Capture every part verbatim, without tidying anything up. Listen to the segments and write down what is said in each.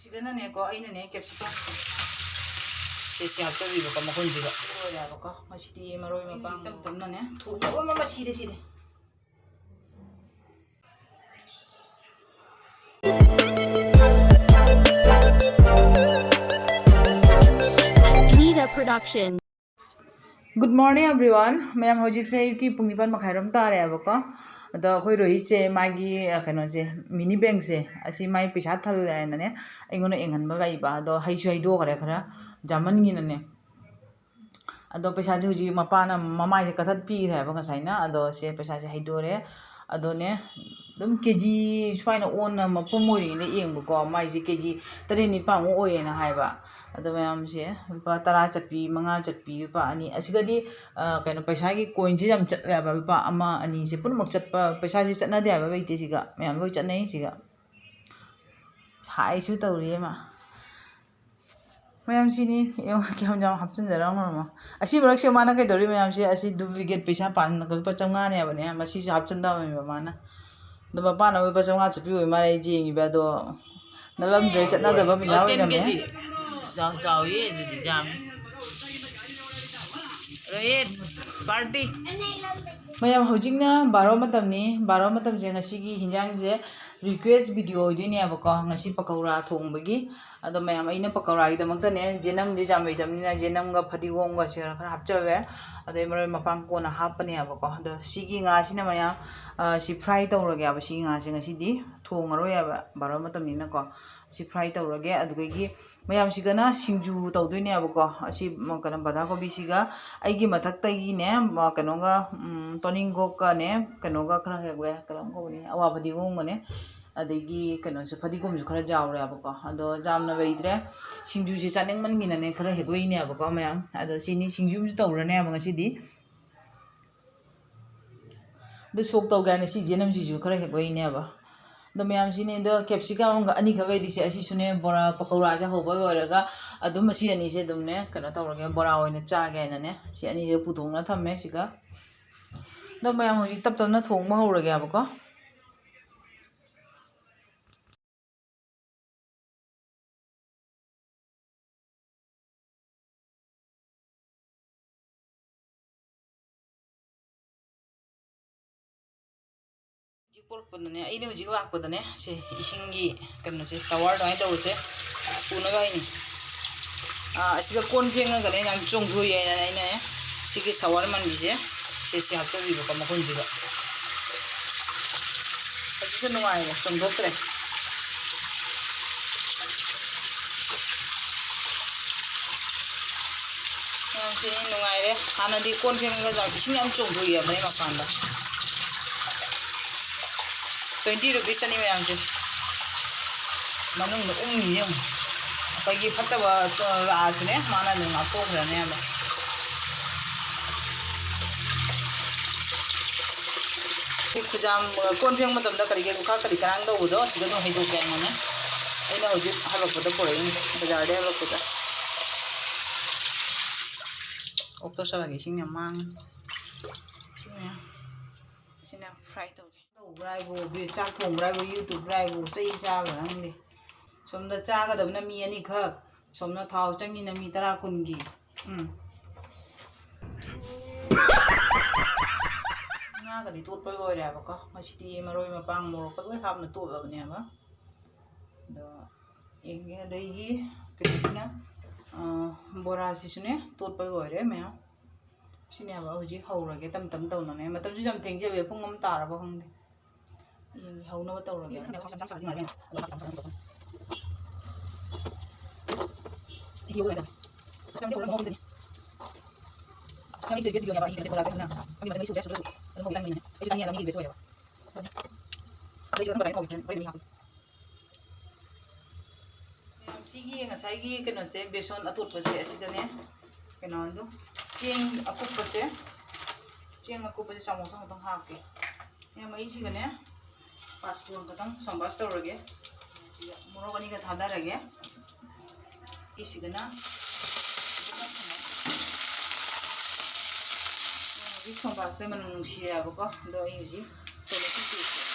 ꯁꯤꯗꯅꯅꯦꯀꯣ, ꯑꯩꯅꯅꯦ capsicum ꯁꯦ ꯁꯤ ꯍꯥꯞꯆꯕꯤꯕꯀꯣ, ꯃꯈꯨꯟꯁꯤꯒ ꯂꯣꯏꯔꯦꯕꯀꯣ꯫ ꯃꯁꯤꯗꯤ ꯃꯔꯣꯏ ꯃꯄꯥꯡ ꯇꯞ ꯇꯞꯅꯅꯦ ꯊꯣꯡꯕ ꯑꯃ ꯁꯤꯔꯦ, ꯁꯤꯔꯦ꯫ Nida Production. Good morning everyone. ꯃꯌꯥꯝ, ꯍꯧꯖꯤꯛꯁꯦ ꯑꯌꯨꯛꯀꯤ ꯄꯨꯡ ꯅꯤꯄꯥꯟ ꯃꯈꯥꯏꯔꯣꯝ ꯇꯥꯔꯦꯕꯀꯣ꯫ ꯑꯗꯣ ꯑꯩꯈꯣꯏ ꯔꯣꯍꯤꯠꯁꯦ ꯃꯥꯒꯤ, ꯑ, ꯀꯩꯅꯣꯁꯦ, mini bankꯁꯦ, ꯑꯁꯤ ꯃꯥꯏ ꯄꯩꯁꯥ ꯊꯜꯂꯦ ꯍꯥꯏꯅꯅꯦ ꯑꯩꯉꯣꯟꯗ ꯌꯦꯡꯍꯟꯕ ꯂꯥꯛꯏꯕ꯫ ꯑꯗꯣ ꯍꯩꯁꯨ ꯍꯩꯗꯣꯛꯈ꯭ꯔꯦ ꯈꯔ ꯖꯥꯃꯟꯒꯤꯅꯅꯦ꯫ ꯑꯗꯣ ꯄꯩꯁꯥꯁꯦ ꯍꯧꯖꯤꯛ ꯃꯄꯥꯅ ꯃꯃꯥꯏꯁꯦ ꯀꯊꯠꯄꯤꯈ꯭ꯔꯦ ꯍꯥꯏꯕ ꯉꯁꯥꯏꯅ꯫ ꯑꯗꯣ ꯁꯦ ꯄꯩꯁꯥꯁꯦ ꯍꯩꯗꯣꯔꯦ꯫ ꯑꯗꯣꯅꯦ, ꯑꯗꯨꯝ ꯀꯦ ꯖꯤ ꯁꯨꯃꯥꯏꯅ ꯑꯣꯟꯅ ꯃꯄꯨꯝ ꯑꯣꯏꯔꯤꯉꯩꯗ ꯌꯦꯡꯕꯀꯣ, ꯃꯥꯏꯁꯦ ꯀꯦ ꯖꯤ ꯇꯔꯦꯠ ꯅꯤꯄꯥꯟꯃꯨꯛ ꯑꯣꯏꯌꯦꯅ ꯍꯥꯏꯕ꯫ ꯑꯗꯣ ꯃꯌꯥꯝꯁꯦ ꯂꯨꯄꯥ ꯇꯔꯥ ꯆꯠꯄꯤ, ꯃꯉꯥ ꯆꯠꯄꯤ, ꯂꯨꯄꯥ ꯑꯅꯤ, ꯑꯁꯤꯒꯗꯤ, ꯑ, ꯀꯩꯅꯣ, ꯄꯩꯁꯥꯒꯤ coinꯁꯦ ꯌꯥꯝ ꯆꯠꯂꯦ ꯍꯥꯏꯕ, ꯂꯨꯄꯥ ꯑꯃ ꯑꯅꯤꯁꯦ ꯄꯨꯝꯅꯃꯛ ꯆꯠꯄ, ꯄꯩꯁꯥꯁꯦ ꯆꯠꯅꯗꯦ ꯍꯥꯏꯕ ꯂꯩꯇꯦ ꯁꯤꯒ, ꯃꯌꯥꯝ ꯂꯣꯏ ꯆꯠꯅꯩ ꯁꯤꯒ꯫ ꯁꯥꯏꯁꯨ ꯇꯧꯔꯤ ꯑꯃ꯫ ꯃꯌꯥꯝꯁꯤꯅꯤ, ꯌꯦꯡꯉꯣ, ꯀꯌꯥꯝ ꯌꯥꯝ ꯍꯥꯞꯆꯤꯟꯖꯔꯛꯑꯣ꯫ ꯑꯁꯤ ꯃꯔꯛꯁꯦ ꯃꯥꯅ ꯀꯩꯗꯧꯔꯤ ꯃꯌꯥꯝꯁꯦ, ꯑꯁꯤ duplicate ꯄꯩꯁꯥ ꯄꯥꯟꯅꯕ ꯂꯨꯄꯥ ꯆꯥꯝꯃꯉꯥꯅꯦ ꯍꯥꯏꯕꯅꯦ, ꯃꯁꯤꯁꯨ ꯍꯥꯞꯆꯤꯟꯗꯕꯅꯦꯕ ꯃꯥꯅ꯫ ꯑꯗꯣ ꯃꯄꯥꯅ ꯂꯨꯄꯥ ꯆꯥꯝꯃꯉꯥ ꯆꯠꯄꯤ ꯑꯣꯏ ꯃꯥꯜꯂꯦ ꯑꯩ ꯌꯦꯡꯉꯤꯕ, ꯑꯗꯣ ꯅꯠꯂꯝꯗ꯭ꯔꯦ, ꯆꯠꯅꯗꯕ ꯄꯩꯁꯥ ꯑꯣ, ten ꯑꯣꯏꯔꯝꯃꯦ꯫ K G꯫ ꯆꯥꯎ-, ꯆꯥꯎꯌꯦ, ꯑꯗꯨꯗꯤ ꯌꯥꯝꯃꯦ꯫ ꯔꯣꯍꯤꯠ, party꯫ ꯃꯌꯥꯝ, ꯍꯧꯖꯤꯛꯅ ꯕꯥꯔꯣ ꯃꯇꯝꯅꯤ꯫ ꯕꯥꯔꯣ ꯃꯇꯝꯁꯦ ꯉꯁꯤꯒꯤ ꯍꯤꯟꯖꯥꯡꯁꯦ request video ꯑꯣꯏꯗꯣꯏꯅꯦꯕꯀꯣ, ꯉꯁꯤ ꯄꯀꯧꯔꯥ ꯊꯣꯡꯕꯒꯤ꯫ ꯑꯗꯣ ꯃꯌꯥꯝ, ꯑꯩꯅ ꯄꯀꯧꯔꯥꯒꯤꯗꯃꯛꯇꯅꯦ, ꯖꯦꯅꯝꯗꯤ ꯌꯥꯝ ꯂꯩꯇꯕꯅꯤꯅ ꯖꯦꯅꯝꯒ ꯐꯗꯤꯒꯣꯝꯒꯁꯦ ꯈꯔ ꯈꯔ ꯍꯥꯞꯆꯕꯦ꯫ ꯑꯗꯩ ꯃꯔꯣꯏ ꯃꯄꯥꯡ ꯀꯣꯟꯅ ꯍꯥꯞꯄꯅꯦꯕꯀꯣ꯫ ꯑꯗꯣ ꯁꯤꯒꯤ ꯉꯥꯁꯤꯅ ꯃꯌꯥꯝ, ꯑ, ꯁꯤ fry ꯇꯧꯔꯒꯦꯕ꯫ ꯁꯤꯒꯤ ꯉꯥꯁꯦ ꯉꯁꯤꯗꯤ ꯊꯣꯡꯉꯔꯣꯏꯕ, ꯕꯥꯔꯣ ꯃꯇꯝꯅꯤꯅꯀꯣ꯫ ꯁꯤ fry ꯇꯧꯔꯒꯦ꯫ ꯑꯗꯨꯗꯒꯤ ꯃꯌꯥꯝꯁꯤꯒꯅ ꯁꯤꯡꯖꯨ ꯇꯧꯗꯣꯏꯅꯦꯕꯀꯣ꯫ ꯑꯁꯤ, ꯃ-, ꯀꯩꯅꯣ, ꯕꯟꯙꯥꯀꯣꯕꯤꯁꯤꯒ ꯑꯩꯒꯤ ꯃꯊꯛꯇꯒꯤꯅꯦ, ꯃ-, ꯀꯩꯅꯣꯒ, ꯎꯝ, ꯇꯣꯅꯤꯡꯈꯣꯛꯀꯅꯦ, ꯀꯩꯅꯣꯒ ꯈꯔ ꯍꯦꯛꯂꯦ, ꯀꯩꯅꯣꯝ ꯀꯧꯕꯅꯤ, ꯑꯋꯥ ꯐꯗꯤꯒꯣꯝꯒꯅꯦ, ꯑꯗꯒꯤ ꯀꯩꯅꯣꯁꯨ, ꯐꯗꯤꯒꯣꯝꯁꯨ ꯈꯔ ꯌꯥꯎꯔꯦꯕꯀꯣ꯫ ꯑꯗꯣ ꯌꯥꯝꯅ ꯂꯩꯇ꯭ꯔꯦ, ꯁꯤꯡꯖꯨꯁꯦ ꯆꯥꯅꯤꯡꯃꯟꯒꯤꯅꯅꯦ ꯈꯔ ꯍꯦꯛꯂꯛꯏꯅꯦꯕꯀꯣ ꯃꯌꯥꯝ꯫ ꯑꯗꯣ ꯁꯤꯅꯤ, ꯁꯤꯡꯖꯨ ꯑꯃꯁꯨ ꯇꯧꯔꯅꯦꯕ ꯉꯁꯤꯗꯤ꯫ ꯑꯗꯨ ꯁꯣꯛ ꯇꯧꯒꯦ ꯍꯥꯏꯅ ꯁꯤ ꯖꯦꯅꯝꯁꯤꯁꯨ ꯈꯔ ꯍꯦꯛꯂꯛꯏꯅꯦꯕ꯫ ꯑꯗꯣ ꯃꯌꯥꯝꯁꯤꯅꯦ, ꯑꯗꯣ capsicum ꯑꯃꯒ ꯑꯅꯤꯈꯛ ꯂꯩꯔꯤꯁꯦ, ꯑꯁꯤꯁꯨꯅꯦ ꯕꯣꯔꯥ ꯄꯀꯧꯔꯥꯁꯦ ꯍꯧꯕ ꯂꯣꯏꯔꯒ ꯑꯗꯨꯝ ꯑꯁꯤ ꯑꯅꯤꯁꯦ ꯑꯗꯨꯝꯅꯦ ꯀꯩꯅꯣ ꯇꯧꯔꯒꯦ, ꯕꯣꯔꯥ ꯑꯣꯏꯅ ꯆꯥꯒꯦ ꯍꯥꯏꯅꯅꯦ ꯁꯤ ꯑꯅꯤꯁꯦ ꯄꯨꯊꯣꯛꯅ ꯊꯝꯃꯦ ꯁꯤꯒ꯫ ꯑꯗꯣ ꯃꯌꯥꯝ ꯍꯧꯖꯤꯛ ꯇꯞ ꯇꯞꯅ ꯊꯣꯡꯕ ꯍꯧꯔꯒꯦꯕꯀꯣ꯫ ꯍꯧꯖꯤꯛ ꯄꯣꯔꯛꯄꯗꯅꯦ, ꯑꯩꯅ ꯍꯧꯖꯤꯛ ꯂꯥꯛꯄꯗꯅꯦ, ꯁꯦ ꯏꯁꯤꯡꯒꯤ ꯀꯩꯅꯣꯁꯦ, ꯁꯋꯥꯔ ꯑꯗꯨꯃꯥꯏꯅ ꯇꯧꯕꯁꯦ, ꯑ, ꯄꯨꯅꯕ ꯍꯥꯏꯅꯤ꯫ ꯑ, ꯑꯁꯤꯒ ꯀꯣꯟ ꯐꯦꯡꯉꯒꯅꯦ ꯌꯥꯝ ꯆꯣꯡꯊꯣꯛꯑꯦꯅ ꯑꯩꯅꯅꯦ ꯁꯤꯒꯤ ꯁꯋꯥꯔ ꯃꯥꯟꯕꯤꯁꯦ, ꯁꯦ ꯁꯤ ꯍꯥꯞꯆꯤꯟꯕꯤꯕꯀꯣ ꯃꯈꯨꯟꯁꯤꯒ꯫ ꯍꯧꯖꯤꯛꯇꯤ ꯅꯨꯡꯉꯥꯏꯔꯦ, ꯆꯣꯡꯊꯣꯛꯇ꯭ꯔꯦ꯫ ꯌꯥꯝ ꯊꯤꯅ ꯅꯨꯡꯉꯥꯏꯔꯦ꯫ ꯍꯥꯟꯅꯗꯤ ꯀꯣꯟ ꯐꯦꯡꯉꯒ ꯌꯥꯝ ꯏꯁꯤꯡ ꯌꯥꯝ ꯆꯣꯡꯊꯣꯛꯑꯦꯕꯅꯦ ꯃꯄꯥꯟꯗ꯫ Twenty rupees ꯇꯅꯤ ꯃꯌꯥꯝꯁꯦ꯫ ꯃꯅꯨꯡꯗ ꯎꯪꯉꯤꯁꯦ ꯌꯦꯡꯉꯨ꯫ ꯑꯩꯈꯣꯏꯒꯤ ꯐꯠꯇꯕ ꯂꯥꯛꯑꯁꯨꯅꯦ, ꯃꯥꯅ ꯑꯗꯨꯝ ꯉꯥꯛꯊꯣꯛꯈ꯭ꯔꯅꯦꯕ꯫ ꯁꯤ ꯈꯨꯖꯥꯝ, ꯀꯣꯟ ꯐꯦꯡꯕ ꯃꯇꯝꯗ ꯀꯔꯤ ꯀꯔꯤ ꯂꯨꯈꯥꯛ ꯀꯔꯤ ꯀꯔꯥꯡ ꯇꯧꯕꯗꯣ, ꯁꯤꯗ ꯑꯗꯨꯝ ꯍꯩꯗꯣꯛꯀꯦ ꯍꯥꯏꯕꯅꯦ꯫ ꯑꯩꯅ ꯍꯧꯖꯤꯛ ꯍꯜꯂꯛꯄꯗ ꯄꯨꯔꯛꯏꯅꯦ, ꯕꯖꯥꯔꯗꯩ ꯍꯜꯂꯛꯄꯗ꯫ ꯑꯣꯛꯇꯣ ꯁꯥꯕꯒꯤ ꯏꯁꯤꯡ ꯌꯥꯝ ꯃꯥꯡꯉꯤ꯫ ꯏꯁꯤꯡ ꯃꯌꯥꯝ꯫ ꯁꯤꯅ fry ꯇꯧꯒꯦ꯫ ꯇꯧꯕ꯭ꯔꯥ ꯍꯥꯏꯕꯨ, ꯆꯥꯛ ꯊꯣꯡꯕ꯭ꯔꯥ ꯍꯥꯏꯕꯨ, YouTube-ꯔ ꯍꯥꯏꯕꯨ, ꯆꯩ ꯆꯥꯕ꯭ꯔꯥ ꯈꯪꯗꯦ꯫ ꯁꯣꯝꯗ ꯆꯥꯒꯗꯕꯅ ꯃꯤ ꯑꯅꯤꯈꯛ, ꯁꯣꯝꯅ ꯊꯥꯎ ꯆꯪꯉꯤꯅ ꯃꯤ ꯇꯔꯥ ꯀꯨꯟꯒꯤ꯫ ꯎꯝ꯫ ꯉꯥꯒꯗꯤ ꯇꯣꯠꯄ ꯂꯣꯏꯔꯦꯕꯀꯣ꯫ ꯉꯁꯤꯗꯤ ꯃꯔꯣꯏ ꯃꯄꯥꯡ ꯃꯣꯔꯣꯛꯀ ꯂꯣꯏ ꯍꯥꯞꯅ ꯇꯣꯠꯂꯕꯅꯦꯕ꯫ ꯑꯗꯣ ꯌꯦꯡꯒꯦ꯫ ꯑꯗꯒꯤ ꯀꯩꯅꯣꯁꯤꯅ, ꯑ, ꯕꯣꯔꯥꯁꯤꯁꯨꯅꯦ ꯇꯣꯠꯄ ꯂꯣꯏꯔꯦ ꯃꯌꯥꯝ꯫ ꯁꯤꯅꯦꯕ ꯍꯧꯖꯤꯛ ꯍꯧꯔꯒꯦ ꯇꯞ ꯇꯞ ꯇꯧꯅꯅꯦ꯫ ꯃꯇꯝꯁꯨ ꯌꯥꯝ ꯊꯦꯡꯖꯜꯂꯛꯑꯦ, ꯄꯨꯡ ꯑꯃ ꯇꯥꯔꯕ ꯈꯪꯗꯦ꯫ ꯌꯦꯡꯒꯦ, ꯍꯧꯅꯕ ꯇꯧꯔꯒꯦ꯫ ꯃꯌꯥꯝ, ꯁꯤꯒꯤ ꯉꯁꯥꯏꯒꯤ ꯀꯩꯅꯣꯁꯦ, ꯕꯦꯁꯣꯟ ꯑꯇꯣꯠꯄꯁꯦ, ꯑꯁꯤꯗꯅꯦ, ꯀꯩꯅꯣꯗꯣ, ꯆꯦꯡ ꯑꯀꯨꯞꯄꯁꯦ, ꯆꯦꯡ ꯑꯀꯨꯞꯄꯁꯦ ꯆꯥꯃꯁ ꯑꯃꯈꯛꯇꯪ ꯍꯥꯞꯀꯦ꯫ ꯃꯌꯥꯝ, ꯑꯩꯁꯤꯒꯅꯦ, ꯄꯥꯁꯄꯣꯔꯟ ꯈꯛꯇꯪ ꯁꯣꯝꯕꯥꯁ ꯇꯧꯔꯒꯦ꯫ ꯁꯤꯒ ꯃꯣꯔꯣꯛ ꯑꯅꯤꯒ ꯊꯥꯗꯔꯒꯦ꯫ ꯁꯤꯁꯤꯒꯅ ꯍꯧꯖꯤꯛ ꯁꯣꯝꯕꯥꯁꯁꯦ ꯃꯅꯝ ꯅꯨꯡꯁꯤꯔꯦꯕꯀꯣ, ꯑꯗꯣ ꯑꯩ ꯍꯧꯖꯤꯛ ꯇꯣꯃꯦꯇꯣ ꯄꯦꯁꯁꯦ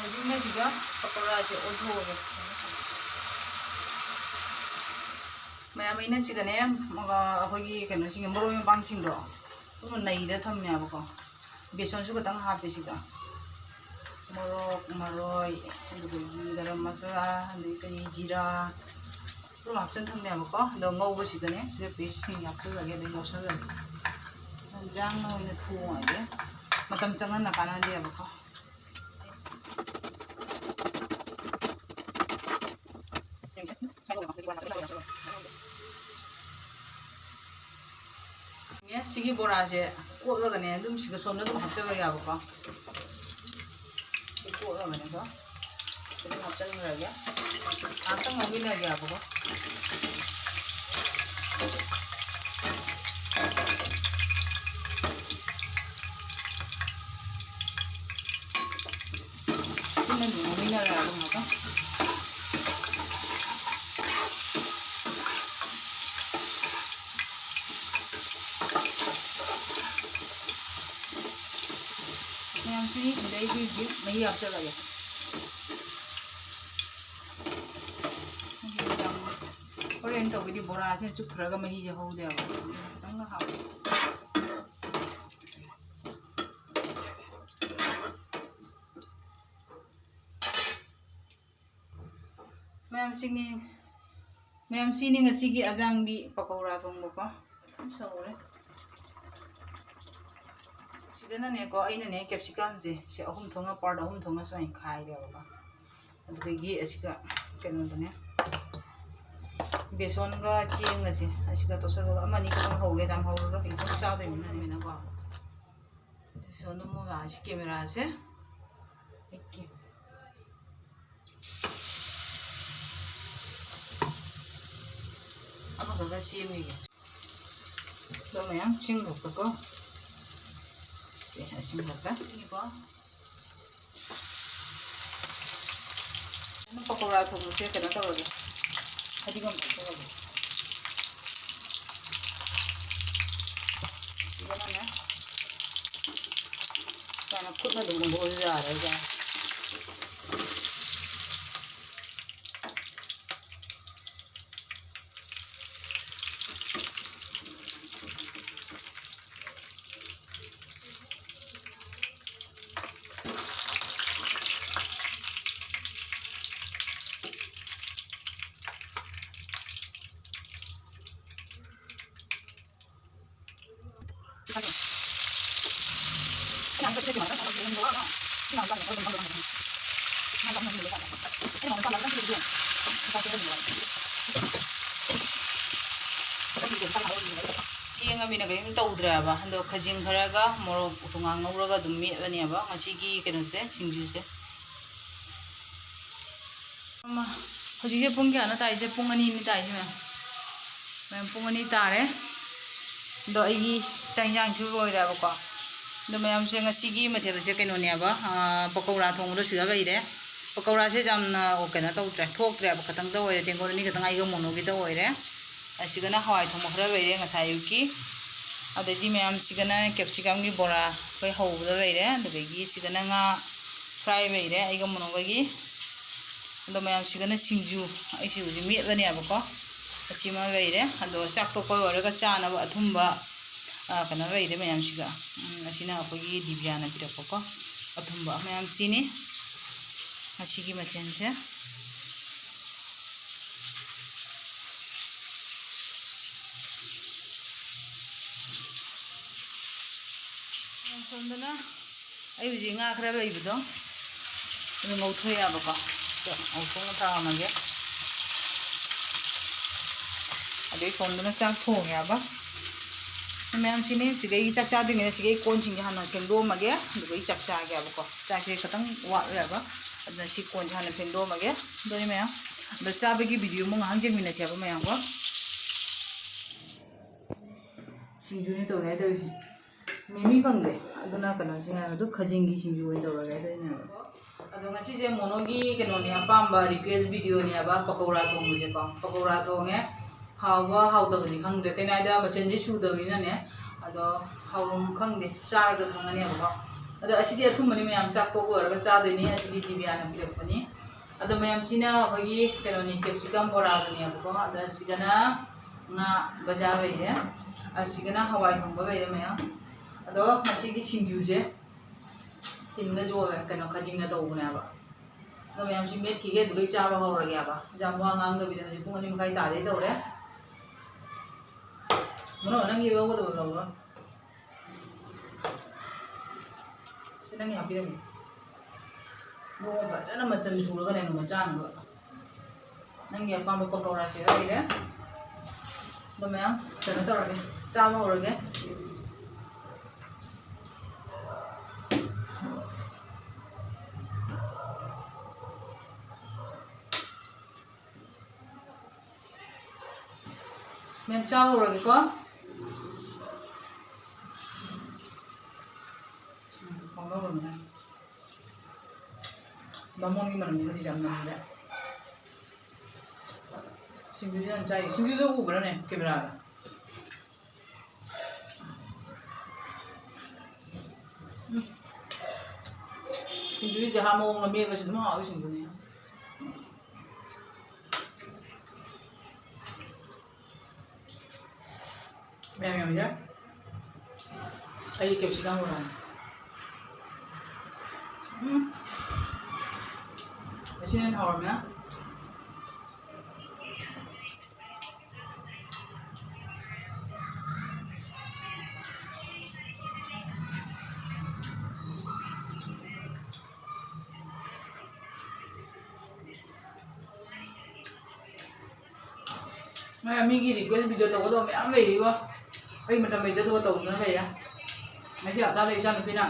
ꯍꯧꯖꯤꯛꯅ ꯁꯤꯒ ꯄꯀꯧꯔꯥꯁꯦ ꯑꯣꯟꯊꯣꯛꯑꯒꯦ꯫ ꯃꯌꯥꯝ ꯑꯩꯅ ꯁꯤꯒꯅꯦ, ꯑꯃꯒ ꯑꯩꯈꯣꯏꯒꯤ ꯀꯩꯅꯣꯁꯤꯡ, ꯃꯔꯣꯏ ꯃꯄꯥꯡꯁꯤꯡꯗꯣ ꯑꯗꯨꯝ ꯅꯩꯔ ꯊꯝꯃꯦꯕꯀꯣ꯫ ꯕꯦꯁꯣꯟꯁꯨ ꯈꯤꯇꯪ ꯍꯥꯞꯄꯦ ꯁꯤꯗ꯫ ꯃꯣꯔꯣꯛ, ꯃꯔꯣꯏ, ꯑꯗꯨꯗꯒꯤ ꯒꯔꯝ ꯃꯁꯥꯂꯥ, ꯑꯗꯩ ꯀꯔꯤ, ꯖꯤꯔꯥ, ꯑꯗꯨꯝ ꯍꯥꯞꯆꯤꯟ ꯊꯝꯃꯦꯕꯀꯣ꯫ ꯑꯗꯣ ꯉꯧꯕꯁꯤꯗꯅꯦ ꯁꯤꯗ ꯄꯦꯁꯁꯤꯡ ꯍꯥꯞꯆꯤꯜꯂꯒꯦ, ꯑꯗꯩ ꯉꯧꯁꯜꯂꯒꯦ꯫ ꯌꯦꯟꯖꯥꯡꯅ ꯑꯣꯏꯅ ꯊꯣꯡꯉꯒꯦ꯫ ꯃꯇꯝ ꯆꯪꯍꯟꯅ ꯀꯥꯟꯅꯗꯦꯕꯀꯣ꯫ ꯁꯤꯒꯤ ꯕꯣꯔꯥꯁꯦ ꯀꯣꯠꯂꯒꯅꯦ, ꯑꯗꯨꯝ ꯁꯤꯒ ꯁꯣꯝꯗ ꯑꯗꯨꯝ ꯍꯥꯞꯆꯕ ꯌꯥꯕꯀꯣ꯫ ꯁꯤ ꯀꯣꯠꯂꯒꯅꯦꯀꯣ, ꯑꯗꯨꯝ ꯍꯥꯞꯆꯟꯈ꯭ꯔꯒꯦ꯫ ꯉꯥꯛꯇꯪ ꯉꯧꯃꯤꯟꯅꯒꯦꯕꯀꯣ꯫ ꯄꯨꯟꯅ ꯑꯗꯨꯝ ꯉꯧꯃꯤꯟꯅꯔꯦ ꯑꯗꯨꯝ ꯉꯥꯛꯇꯪ꯫ ꯃꯌꯥꯝꯁꯤ ꯁꯤꯗꯩ ꯍꯧꯖꯤꯛ ꯃꯍꯤ ꯍꯥꯞꯆꯔꯒꯦ꯫ ꯃꯍꯤ ꯌꯥꯝ, ꯍꯣꯔꯦꯟ ꯇꯧꯕꯗꯤ ꯕꯣꯔꯥꯁꯦ ꯆꯨꯞꯈ꯭ꯔꯒ ꯃꯍꯤꯁꯦ ꯍꯧꯗꯦꯕ꯫ ꯈꯤꯇꯪꯒ ꯍꯥꯞꯄꯦ꯫ ꯃꯌꯥꯝꯁꯤꯅꯤ, ꯃꯌꯥꯝꯁꯤꯅꯤ ꯉꯁꯤꯒꯤ ꯑꯖꯥꯡꯕꯤ ꯄꯀꯧꯔꯥ ꯊꯣꯡꯕꯀꯣ꯫ ꯐꯖꯅ ꯁꯧꯔꯦ꯫ ꯁꯤꯗꯅꯅꯦꯀꯣ, ꯑꯩꯅꯅꯦ ꯀꯦꯞꯁꯤꯀꯝꯁꯦ ꯁꯤ ꯑꯍꯨꯝ ꯊꯣꯛꯅ, ꯄꯥꯔꯠ ꯑꯍꯨꯝ ꯊꯣꯛꯅ ꯁꯨꯃꯥꯏꯅ ꯈꯥꯏꯔꯦꯕꯀꯣ꯫ ꯑꯗꯨꯗꯒꯤ ꯑꯁꯤꯒ ꯀꯩꯅꯣꯗꯅꯦ, ꯕꯦꯁꯣꯟꯒ ꯆꯦꯡꯒꯁꯦ ꯑꯁꯤꯒ ꯇꯣꯠꯁꯜꯂꯒ ꯑꯃꯅꯤ ꯈꯛꯇꯪ ꯍꯧꯒꯦ, ꯌꯥꯝ ꯍꯧꯔꯔꯣꯏ, ꯏꯊꯟ ꯆꯥꯗꯣꯏꯅꯤꯅꯀꯣ꯫ ꯕꯦꯁꯣꯟꯗꯣ ꯑꯃꯨꯛ ꯂꯥꯛꯑꯁꯤ ꯀꯦꯃꯦꯔꯥꯁꯦ꯫ ꯑꯃꯈꯛꯇ ꯁꯦꯝꯃꯤꯒꯦ꯫ ꯑꯗꯣ ꯃꯌꯥꯝ ꯆꯤꯡꯈꯠꯄꯀꯣ꯫ ꯁꯦ, ꯑꯁꯤꯃꯈꯛꯇ꯫ ꯁꯤꯅꯤꯀꯣ꯫ ꯑꯗꯨꯝ ꯄꯀꯧꯔꯥ ꯊꯣꯡꯕꯁꯦ ꯀꯩꯅꯣ ꯇꯧꯔꯒꯦ꯫ ꯐꯗꯤꯒꯣꯝ ꯇꯧꯔꯒꯦ꯫ ꯁꯤꯗꯅꯅꯦ ꯁꯨꯃꯥꯏꯅ ꯈꯨꯠꯅ ꯑꯗꯨꯝ ꯑꯣꯟꯕ ꯑꯣꯏꯔꯁꯨ ꯌꯥꯔꯦ, ꯌꯥꯔꯦ꯫ ꯊꯦꯡꯉꯃꯤꯅ ꯀꯔꯤꯝ ꯇꯧꯗ꯭ꯔꯦꯕ꯫ ꯑꯗꯣ ꯈꯖꯤꯡ ꯈꯔꯒ ꯃꯣꯔꯣꯛ ꯎꯇꯣꯡꯉꯥꯡ ꯉꯧꯔꯒ ꯑꯗꯨꯝ ꯃꯦꯠꯂꯅꯦꯕ ꯉꯁꯤꯒꯤ ꯀꯩꯅꯣꯁꯦ, ꯁꯤꯡꯖꯨꯁꯦ꯫ ꯑꯃ, ꯍꯧꯖꯤꯛꯁꯦ ꯄꯨꯡ ꯀꯌꯥꯅꯣ ꯇꯥꯏꯁꯦ? ꯄꯨꯡ ꯑꯅꯤꯅꯤ ꯇꯥꯏꯁꯦ, ꯃꯌꯥꯝ꯫ ꯃꯌꯥꯝ, ꯄꯨꯡ ꯑꯅꯤ ꯇꯥꯔꯦ꯫ ꯑꯗꯣ ꯑꯩꯒꯤ ꯆꯥꯛ ꯏꯟꯖꯥꯡꯁꯨ ꯂꯣꯏꯔꯦꯕꯀꯣ꯫ ꯑꯗꯣ ꯃꯌꯥꯝꯁꯦ, ꯉꯁꯤꯒꯤ ꯃꯊꯦꯜꯁꯦ ꯀꯩꯅꯣꯅꯦꯕ, ꯑꯥ, ꯄꯀꯧꯔꯥ ꯊꯣꯡꯕꯗꯣ ꯁꯤꯗ ꯂꯩꯔꯦ꯫ ꯄꯀꯧꯔꯥꯁꯦ ꯌꯥꯝꯅ, ꯑꯣ, ꯀꯩꯅꯣ ꯇꯧꯗ꯭ꯔꯦ, ꯊꯣꯛꯇ꯭ꯔꯦꯕ, ꯈꯇꯪꯗ ꯑꯣꯏꯔꯦ, ꯇꯦꯡꯀꯣꯠ ꯑꯅꯤ ꯈꯛꯇꯪ ꯑꯩꯒ ꯃꯣꯅꯣꯒꯤꯗ ꯑꯣꯏꯔꯦ꯫ ꯑꯁꯤꯒꯅ ꯍꯋꯥꯏ ꯊꯣꯡꯕ ꯈꯔ ꯂꯩꯔꯦ ꯉꯁꯥꯏ ꯑꯌꯨꯛꯀꯤ꯫ ꯑꯗꯩꯗꯤ ꯃꯌꯥꯝꯁꯤꯒꯅ ꯀꯦꯞꯁꯤꯀꯝꯒꯤ ꯕꯣꯔꯥ ꯑꯩꯈꯣꯏ ꯍꯧꯕꯗ ꯂꯩꯔꯦ꯫ ꯑꯗꯨꯗꯒꯤ ꯁꯤꯒꯅ ꯉꯥ ꯐ꯭ꯔꯥꯏ ꯂꯩꯔꯦ ꯑꯩꯒ ꯃꯣꯅꯣꯒꯒꯤ꯫ ꯑꯗꯣ ꯃꯌꯥꯝꯁꯤꯒꯅ ꯁꯤꯡꯖꯨ, ꯑꯩꯁꯤ ꯍꯧꯖꯤꯛ ꯃꯦꯠꯂꯅꯦꯕꯀꯣ꯫ ꯑꯁꯤꯃ ꯂꯩꯔꯦ꯫ ꯑꯗꯣ ꯆꯥꯛ ꯇꯣꯛꯄ ꯂꯣꯏꯔꯒ ꯆꯥꯅꯕ ꯑꯊꯨꯝꯕ, ꯑ, ꯀꯩꯅꯣ ꯂꯩꯔꯦ ꯃꯌꯥꯝꯁꯤꯒ꯫ ꯎꯝ, ꯑꯁꯤꯅ ꯑꯩꯈꯣꯏꯒꯤ ꯗꯤꯕꯤꯌꯥꯅ ꯄꯤꯔꯛꯄꯀꯣ꯫ ꯑꯊꯨꯝꯕ ꯃꯌꯥꯝꯁꯤꯅꯤ ꯉꯁꯤꯒꯤ ꯃꯊꯦꯜꯁꯦ꯫ ꯁꯣꯝꯗꯅ ꯑꯩ ꯍꯧꯖꯤꯛ ꯉꯥ ꯈꯔ ꯂꯩꯕꯗꯣ ꯑꯗꯨ ꯉꯧꯊꯣꯛꯑꯦꯕꯀꯣ꯫ ꯑꯗꯣ ꯉꯧꯊꯣꯛꯅ ꯊꯝꯃꯒꯦ꯫ ꯑꯗꯩ ꯁꯣꯝꯗꯅ ꯆꯥꯛ ꯊꯣꯡꯉꯦꯕ꯫ ꯃꯌꯥꯝꯁꯤꯅꯤ ꯁꯤꯒꯩ ꯆꯥꯛ ꯆꯥꯗ꯭ꯔꯤꯉꯩꯗ ꯁꯤꯒꯩ ꯀꯣꯟꯁꯤꯡꯁꯦ ꯍꯥꯟꯅ ꯐꯦꯡꯗꯣꯛꯑꯝꯃꯒꯦ, ꯑꯗꯨꯒ ꯑꯩ ꯆꯥꯛ ꯆꯥꯒꯦꯕꯀꯣ꯫ ꯆꯥꯛꯁꯦ ꯈꯤꯇꯪ ꯋꯥꯠꯂꯦꯕ, ꯑꯗꯨꯅ ꯁꯤ ꯀꯣꯟꯁꯦ ꯍꯥꯟꯅ ꯐꯦꯡꯗꯣꯛꯑꯝꯃꯒꯦ꯫ ꯑꯗꯨꯅꯤ ꯃꯌꯥꯝ, ꯑꯗꯣ ꯆꯥꯕꯒꯤ ꯚꯤꯗꯤꯑꯣ ꯑꯃꯨꯛ ꯉꯥꯏꯍꯥꯛ ꯌꯦꯡꯃꯤꯟꯅꯁꯦꯕ ꯃꯌꯥꯝꯀꯣ꯫ ꯁꯤꯡꯖꯨꯅꯤ ꯇꯧꯒꯦ ꯍꯥꯏ ꯇꯧꯔꯤꯁꯦ꯫ ꯃꯤꯃꯤ ꯐꯪꯗꯦ, ꯑꯗꯨꯅ ꯀꯩꯅꯣꯁꯦ, ꯑꯗꯨ ꯈꯖꯤꯡꯒꯤ ꯁꯤꯡꯖꯨ ꯑꯣꯏꯅ ꯇꯧꯔꯒꯦ ꯍꯥꯏꯗꯣꯏꯅꯦꯕ꯫ ꯑꯗꯣ ꯉꯁꯤꯁꯦ ꯃꯣꯅꯣꯒꯤ ꯀꯩꯅꯣꯅꯦ, ꯑꯄꯥꯝꯕ ꯔꯤꯀ꯭ꯋꯦꯁ ꯚꯤꯗꯤꯑꯣꯅꯦꯕ, ꯄꯀꯧꯔꯥ ꯊꯣꯡꯕꯁꯦꯀꯣ꯫ ꯄꯀꯧꯔꯥ ꯊꯣꯡꯉꯦ, ꯍꯥꯎꯕ ꯍꯥꯎꯇꯕꯗꯤ ꯈꯪꯗ꯭ꯔꯦ, ꯀꯩꯅꯣ ꯍꯥꯏꯗ ꯃꯆꯜꯁꯦ ꯁꯨꯗꯕꯅꯤꯅꯅꯦ꯫ ꯑꯗꯣ ꯍꯥꯎꯔꯝ ꯈꯪꯗꯦ, ꯆꯥꯔꯒ ꯈꯪꯉꯅꯦꯕꯀꯣ꯫ ꯑꯗꯣ ꯑꯁꯤꯗꯤ ꯑꯊꯨꯝꯕꯅꯤ ꯃꯌꯥꯝ, ꯆꯥꯛ ꯇꯣꯛ ꯂꯣꯏꯔꯒ ꯆꯥꯗꯣꯏꯅꯤ꯫ ꯑꯁꯤꯗꯤ ꯗꯤꯕꯤꯌꯥꯅ ꯄꯤꯔꯛꯄꯅꯤ꯫ ꯑꯗꯣ ꯃꯌꯥꯝꯁꯤꯅ ꯑꯩꯈꯣꯏꯒꯤ ꯀꯩꯅꯣꯅꯤ, ꯀꯦꯞꯁꯤꯀꯝ ꯕꯣꯔꯥꯗꯨꯅꯦꯕꯀꯣ꯫ ꯑꯗ ꯁꯤꯗꯅ ꯉꯥ ꯕꯖꯥꯔ ꯂꯩꯔꯦ, ꯑꯁꯤꯒꯅ ꯍꯋꯥꯏ ꯊꯣꯡꯕ ꯂꯩꯔꯦ ꯃꯌꯥꯝ꯫ ꯑꯗꯣ ꯉꯁꯤꯒꯤ ꯁꯤꯡꯖꯨꯁꯦ ꯇꯤꯟꯒ ꯌꯣꯜꯂꯦ, ꯀꯩꯅꯣ, ꯈꯖꯤꯡꯅ ꯇꯧꯕꯅꯦꯕ꯫ ꯑꯗꯣ ꯃꯌꯥꯝꯁꯤ ꯃꯦꯠꯈꯤꯒꯦ, ꯑꯗꯨꯗꯩ ꯆꯥꯕ ꯍꯧꯔꯒꯦꯕ꯫ ꯌꯥꯝ ꯋꯥ ꯉꯥꯡꯗꯕꯤꯗ, ꯍꯧꯖꯤꯛ ꯄꯨꯡ ꯑꯅꯤ ꯃꯈꯥꯏ ꯇꯥꯗꯩ ꯇꯧꯔꯦ꯫ ꯃꯅꯣ, ꯅꯪꯒꯤ ꯂꯧꯒꯗꯕ ꯂꯧꯔꯣ꯫ ꯁꯤ ꯅꯪꯒꯤ ꯍꯥꯞꯄꯤꯔꯝꯃꯤ꯫ ꯃꯑꯣꯡ ꯐꯖꯅ ꯃꯆꯜ ꯁꯨꯔꯒꯅꯦ ꯅꯣꯡꯃ ꯆꯥꯅꯕ꯫ ꯅꯪꯒꯤ ꯑꯄꯥꯝꯕ ꯄꯀꯧꯔꯥꯁꯦ ꯂꯩꯔꯦ꯫ ꯑꯗꯣ ꯃꯌꯥꯝ ꯀꯩꯅꯣ ꯇꯧꯔꯒꯦ, ꯆꯥꯕ ꯍꯧꯔꯒꯦ꯫ ꯃꯦꯝ, ꯆꯥꯕ ꯍꯧꯔꯒꯦꯀꯣ꯫ ꯎꯝ, ꯍꯥꯎꯗꯧꯔꯕꯅꯦ꯫ ꯕꯥꯃꯣꯟꯒꯤ ꯃꯅꯝꯗꯤ ꯌꯥꯝ ꯅꯝꯗꯦ꯫ ꯁꯤꯡꯖꯨꯁꯦ ꯌꯥꯝ ꯆꯥꯏ꯫ ꯁꯤꯡꯖꯨꯗꯣ ꯎꯕ꯭ꯔꯥꯅꯦ ꯀꯦꯃꯦꯔꯥꯗ? ꯎꯝ꯫ ꯁꯤꯡꯖꯨꯁꯤꯗꯤ ꯍꯥ ꯃꯑꯣꯡꯗ ꯃꯦꯠꯄꯁꯤ ꯑꯗꯨꯝ ꯍꯥꯎꯋꯤ ꯁꯤꯡꯖꯨꯅꯤ꯫ ꯃꯌꯥꯝ ꯌꯥꯝꯃꯤꯗ꯫ ꯑꯩ capsicum ꯕꯣꯔꯥꯅꯤ꯫ ꯎꯝ꯫ ꯑꯁꯤꯅ ꯍꯦꯟꯅ ꯍꯥꯎꯔꯝꯃꯦ꯫ ꯃꯥ ꯃꯤꯒꯤ request video ꯇꯧꯒꯗꯕ ꯃꯌꯥꯝ ꯂꯩꯔꯤꯕꯣ꯫ ꯑꯩ ꯃꯇꯝ ꯂꯩꯖꯗꯕ ꯇꯧꯗꯅ ꯂꯩꯔꯦ꯫ ꯉꯁꯤ ꯍꯞꯇꯥꯗ ꯏꯆꯥꯅꯨꯄꯤꯅ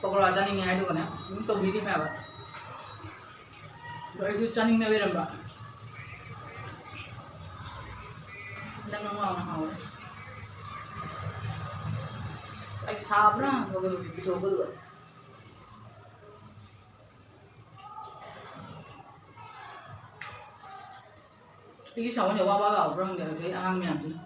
ꯄꯀꯧꯔꯥ ꯆꯥꯅꯤꯡꯉꯦ ꯍꯥꯏꯗꯨꯒꯅꯦ ꯑꯗꯨꯝ ꯇꯧꯕꯤꯔꯤꯃꯦꯕ꯫ ꯑꯗꯣ ꯑꯩꯁꯨ ꯆꯥꯅꯤꯡꯅ ꯂꯩꯔꯝꯕ꯫ ꯅꯪ ꯅꯪ ꯂꯥꯎꯅ ꯍꯥꯎꯋꯦ꯫ ꯑꯁ, ꯑꯩ ꯁꯥꯕ꯭ꯔꯥ? ꯄꯤꯊꯣꯛꯄꯗꯨꯒ꯫ ꯑꯩꯒꯤ sound ꯁꯦ ꯋꯥ ꯋꯥ ꯂꯥꯎꯕ꯭ꯔꯥ ꯈꯪꯗꯦ ꯍꯧꯖꯤꯛ ꯑꯉꯥꯡ ꯃꯌꯥꯝꯁꯤꯅ꯫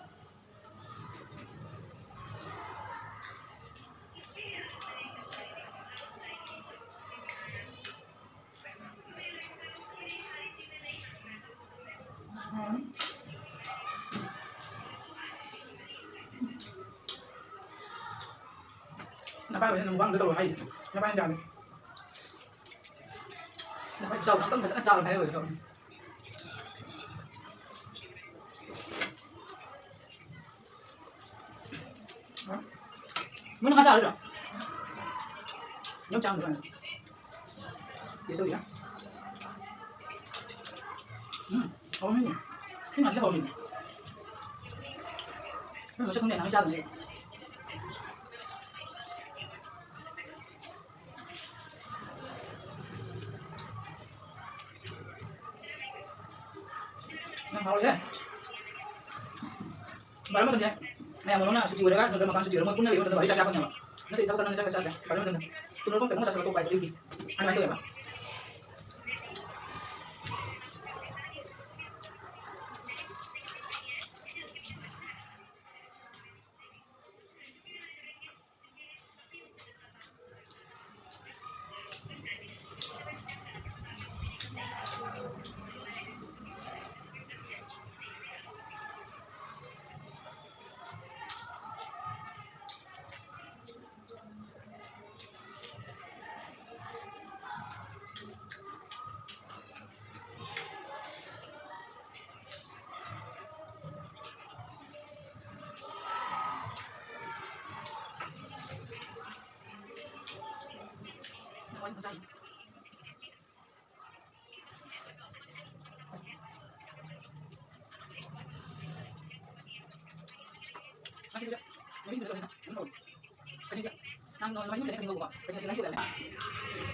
ꯅꯄꯥꯏ ꯍꯣꯏꯅ ꯃꯨꯛꯕꯥꯡꯗ ꯇꯧꯔꯣ ꯍꯥꯏꯁꯦ꯫ ꯅꯄꯥꯏ ꯌꯥꯝ ꯆꯥꯎꯋꯦ꯫ ꯅꯄꯥꯏ ꯆꯥꯎ, ꯆꯥꯎ, ꯐꯖꯅ ꯆꯥꯎꯔꯦ ꯍꯥꯏꯔꯦ ꯍꯧꯖꯤꯛ꯫ ꯃꯣꯏꯅ ꯉꯥ ꯆꯥꯔꯣꯏꯗ꯭ꯔꯣ? ꯌꯥꯝ ꯆꯥꯝꯗ꯭ꯔꯣ? ꯇꯦꯁ ꯇꯧꯒꯦꯔꯥ? ꯎꯝ, ꯍꯥꯎꯔꯝꯃꯤꯅꯦ꯫ ꯁꯤ ꯉꯥꯁꯦ ꯍꯥꯎꯔꯝꯃꯤꯅꯦ꯫ ꯅꯪ ꯃꯁꯛ ꯈꯪꯗꯦ, ꯅꯪ ꯆꯥꯗꯕꯅꯦ꯫ ꯌꯥꯝ ꯍꯥꯎꯋꯦꯍꯦ꯫ ꯕꯥꯔꯣ ꯃꯇꯝꯁꯦ ꯃꯌꯥꯝ ꯃꯔꯨ ꯑꯣꯏꯅ ꯁꯨꯇꯤ ꯑꯣꯏꯔꯒ ꯅꯠꯇ꯭ꯔꯒ ꯃꯄꯥꯟ ꯁꯨꯇꯤ ꯑꯣꯏꯔꯒ ꯃꯣꯏ ꯄꯨꯟꯅ ꯂꯩꯕ ꯃꯇꯝꯗ ꯋꯥꯔꯤ ꯆꯥꯛ ꯆꯥ ꯐꯪꯉꯦꯕ꯫ ꯅꯠꯇ꯭ꯔꯗꯤ ꯊꯕꯛ ꯆꯠꯂꯝꯅꯤꯅ ꯆꯥꯛ ꯆꯥꯗ꯭ꯔꯦ꯫ ꯕꯥꯔꯣ ꯃꯇꯝꯗ ꯇꯨꯝꯅꯕ ꯄꯨꯡ ꯇꯔꯨꯛ ꯆꯥꯁꯤꯜꯂꯒ ꯇꯣꯛꯄ ꯍꯥꯏꯗꯤ ꯑꯗꯨꯒꯤ ꯑꯗꯨꯃꯥꯏꯅ ꯇꯧꯋꯦꯕ꯫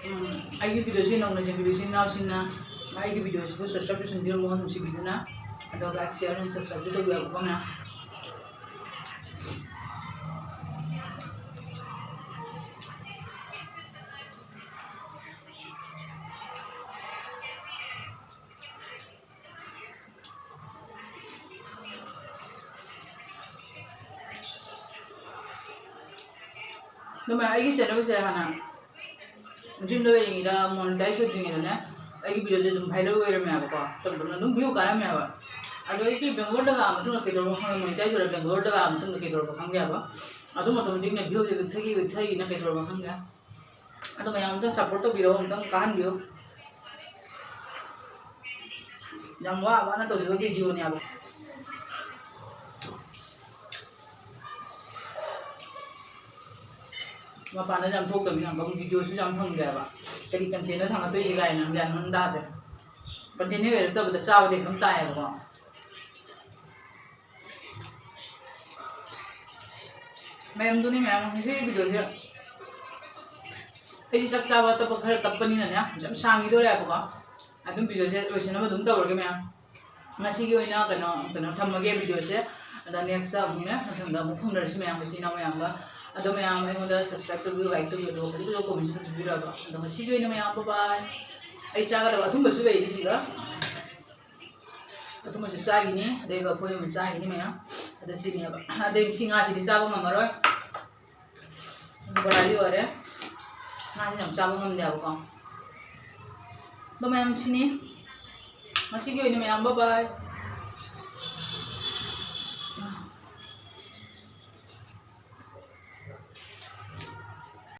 ꯎꯝ, ꯑꯩꯒꯤ ꯚꯤꯗꯤꯑꯣꯁꯤ ꯅꯧꯅ ꯌꯦꯡꯕꯤꯕ ꯏꯆꯤꯟ ꯏꯅꯥꯎꯁꯤꯡꯅ ꯑꯩꯒꯤ ꯚꯤꯗꯤꯑꯣꯁꯤꯕꯨ subscribe ꯇꯧꯁꯤꯟꯕꯤꯔꯝꯃꯣ, ꯅꯨꯡꯁꯤꯕꯤꯗꯨꯅ꯫ ꯑꯗꯣ like, share and subscribe ꯇꯧꯕꯤꯔꯛꯑꯣꯀꯣ ꯃꯌꯥꯝ꯫ ꯑꯗꯨꯃꯥꯏꯅ ꯑꯩꯒꯤ channelꯁꯦ ꯍꯥꯟꯅ ꯌꯨꯝꯗ ꯂꯩꯔꯤꯉꯩꯗ, monetize ꯑꯣꯏꯗ꯭ꯔꯤꯉꯩꯗꯅꯦ, ꯑꯩꯒꯤ videoꯁꯦ ꯑꯗꯨꯝ viral ꯑꯣꯏꯔꯝꯃꯦꯕꯀꯣ, ꯇꯞ ꯇꯞꯅ ꯑꯗꯨꯝ view ꯀꯥꯔꯝꯃꯦꯕ꯫ ꯑꯗꯣ ꯑꯩꯒꯤ Bangloreꯗ ꯂꯥꯛꯑ ꯃꯇꯨꯡꯗ ꯀꯩꯗꯧꯔꯕꯅꯣ ꯈꯪꯗꯦ, monetize ꯑꯣꯏꯔ Bangloreꯗ ꯂꯥꯛꯑ ꯃꯇꯨꯡꯗ ꯀꯩꯗꯧꯔꯕ ꯈꯪꯗꯦꯕ꯫ ꯑꯗꯨ ꯃꯇꯝꯗꯒꯤꯅꯦ viewꯁꯦ ꯂꯨꯞꯊꯈꯤ ꯂꯨꯞꯊꯈꯤꯅ ꯀꯩꯗꯧꯔꯕ ꯈꯪꯗꯦ꯫ ꯑꯗꯣ ꯃꯌꯥꯝ ꯑꯝꯇ support ꯇꯧꯕꯤꯔꯣ, ꯑꯝꯇꯪ ꯀꯥꯍꯟꯕꯤꯌꯨ꯫ ꯌꯥꯝ ꯋꯥ ꯋꯥꯅ ꯇꯧꯖꯕ videoꯅꯦꯕ꯫ ꯃꯄꯥꯟꯗ ꯌꯥꯝ ꯊꯣꯛꯇꯕꯅꯤꯅ ꯑꯃꯨꯛ videoꯁꯨ ꯌꯥꯝ ꯐꯪꯗꯦꯕ꯫ ꯀꯔꯤ contentꯅ ꯊꯥꯡꯒꯠꯇꯣꯏꯁꯦ ꯀꯥꯏꯅ ꯒ꯭ꯌꯥꯟ ꯑꯃ ꯇꯥꯗ꯭ꯔꯦ꯫ Contentꯅ ꯑꯣꯏꯔꯛꯇꯕꯗ ꯆꯥꯕꯗꯤ ꯑꯗꯨꯝ ꯇꯥꯏꯌꯦꯕꯀꯣ꯫ ꯃꯌꯥꯝꯗꯨꯅꯤ ꯃꯌꯥꯝ ꯉꯁꯤ videoꯁꯦ꯫ ꯑꯩꯗꯤ ꯆꯥꯛ ꯆꯥꯕ ꯇꯞꯄ ꯈꯔ ꯇꯞꯄꯅꯤꯅꯅꯦ ꯌꯥꯝ ꯁꯥꯡꯈꯤꯗꯣꯔꯦꯕꯀꯣ꯫ ꯑꯗꯨꯝ videoꯁꯦ ꯂꯣꯏꯁꯤꯟꯅꯕ ꯑꯗꯨꯝ ꯇꯧꯔꯒꯦ ꯃꯌꯥꯝ꯫ ꯉꯁꯤꯒꯤ ꯑꯣꯏꯅ ꯀꯩꯅꯣ ꯀꯩꯅꯣ ꯊꯝꯃꯒꯦ videoꯁꯦ꯫ ꯑꯗꯣ nextꯇ ꯑꯃꯨꯛꯅꯦ ꯃꯊꯪꯗ ꯑꯃꯨꯛ ꯐꯪꯅꯔꯁꯤ ꯃꯌꯥꯝ, ꯏꯆꯤꯟ ꯏꯅꯥꯎ ꯃꯌꯥꯝꯒ꯫ ꯑꯗꯣ ꯃꯌꯥꯝ ꯑꯩꯉꯣꯟꯗ subscribe ꯇꯧꯕꯤꯌꯨ, like ꯇꯧꯕꯤꯌꯨ, ꯑꯗꯨꯒ ꯐꯖ ꯐꯖꯕ commentꯁꯨ ꯇꯧꯕꯤꯔꯛꯑꯣ꯫ ꯑꯗꯣ ꯉꯁꯤꯒꯤ ꯑꯣꯏꯅ ꯃꯌꯥꯝ bye bye꯫ ꯑꯩ ꯆꯥꯒꯗꯕ ꯑꯊꯨꯝꯕꯁꯨ ꯂꯩꯔꯤ ꯁꯤꯒ꯫ ꯑꯊꯨꯝꯕꯁꯨ ꯆꯥꯈꯤꯅꯤ, ꯑꯗꯩ ꯂꯐꯣꯏ ꯑꯃ ꯆꯥꯈꯤꯅꯤ ꯃꯌꯥꯝ꯫ ꯑꯗꯣ ꯁꯤꯅꯦꯕ꯫ ꯑꯗꯩ ꯁꯤ ꯉꯥꯁꯤꯗꯤ ꯆꯥꯕ ꯉꯝꯃꯔꯣꯏ꯫ ꯕꯣꯔꯥꯗꯤ ꯑꯣꯏꯔꯦ꯫ ꯉꯥꯁꯤ ꯌꯥꯝ ꯆꯥꯕ ꯉꯝꯗꯦꯕꯀꯣ꯫ ꯑꯗꯣ ꯃꯌꯥꯝ ꯁꯤꯅꯤ꯫ ꯉꯁꯤꯒꯤ ꯑꯣꯏꯅ ꯃꯌꯥꯝ bye bye꯫